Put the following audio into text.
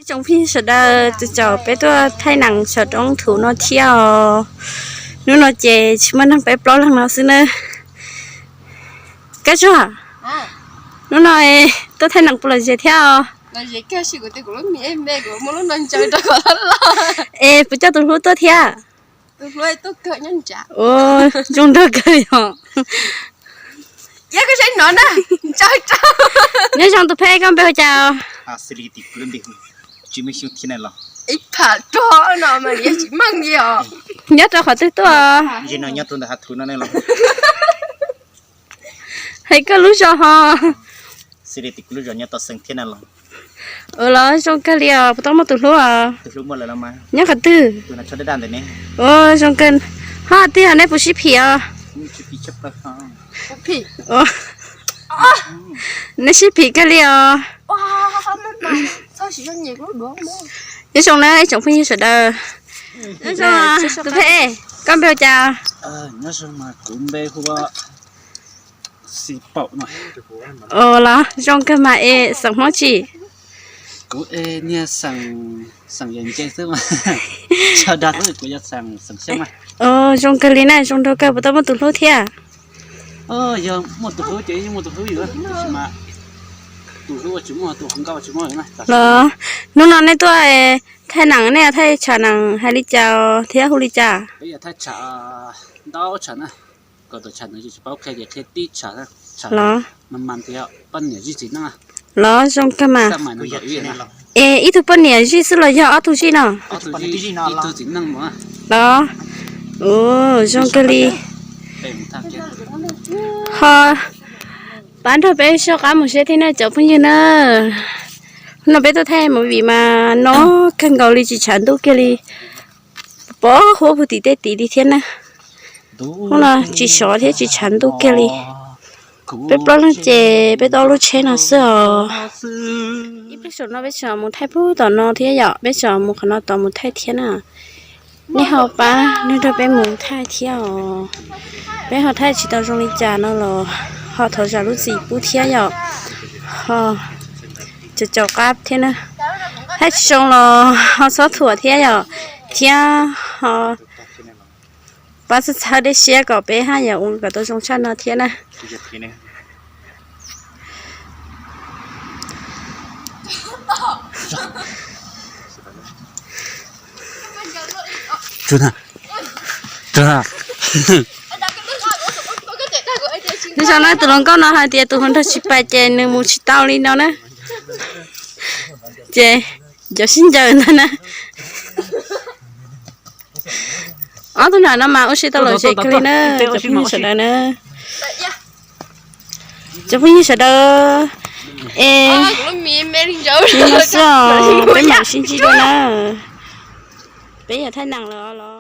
Tsoom phooj ywg sawv daws, tus caum peb tuaj thaij nees saum roob thuv no thiab os. Hnub no ces tsis muaj neeg, peb plaub leeg no xwb na. Kab Zuag, hnub no tuaj thaij nees puas lom zem thiab os? Es puas coj tus hlub tuaj thiab? Zoo nraug kawg yom. Nyob zoo tus pheb, koj npe hu cas? Nyob rau qhov twg tuaj? Hais koj lub zos ho. Ua los zoo kawg li os, puas tau muaj tus hlub os? Nyob qhov twg? Ua zoo kawg. Ho twg, nej puas sib phim os? Nej sib phim kawg li os. Nyob zoo na ib tsoom phooj ywg sawv daws. Tus pheb, koj npe hu cas? Ua los zoo kawg mas, es xeem Hmoob tsi? Zoo kawg li na, zoo nraug kawg, puas tau muaj tus hlub thiab? Los hnub no nej tuaj thaij nees, nej thaij tsham nees hais li cas thiab hu li cas? Los, los zoo kawg mas. Es ib tug poj niam zij xwb los yog ob tug zij no? Los, zoo kawg li. Ho pab nrog peb soj qab mus seb thiab na cov phooj ywg na. Hnub no peb tuaj thaij movie mas no kawg nkaus li, tsis tshav ntuj kiag li. Pom huab puag tim tej tid li thiab na. Hnub no tsis sov thiab tsis tshav ntuj kiag li. Peb plaub leeg ces peb tuaj lub tsheb no xwb os. Ib pliag saum no peb tseem mus thaij puag tom no thiab yom, peb tseem mus qhov no tom mus thaij thiab na. Nej ho pab nrog nrog peb mus thaij thiab os. Peb ho thaij tsis tau zoo li cas no los ho thov zam lub txim pub thiab yom. Ho caum caum qab thiab na. Thaij tsis zoo los ho txhob thuam thiab yom, thiab ho pab txhawb txhawb dej siab kom peb haj yam ua kom tau zoo tshaj no thiab na. Nyob zoo na, tus hluas nkauj no hais tias tus hluas nraug tsis pais ces nws mus tsis tau li no na. Ces cov sib ncaws ntag na. Ob tug nam no mas ua si tau lom zem kawg li na, cov phooj ywg sawv daws na. Cov phooj ywg sawv daws, es li no xwb os, peb mam sib ntsib dua na. Peb yog thaij nees lawm os.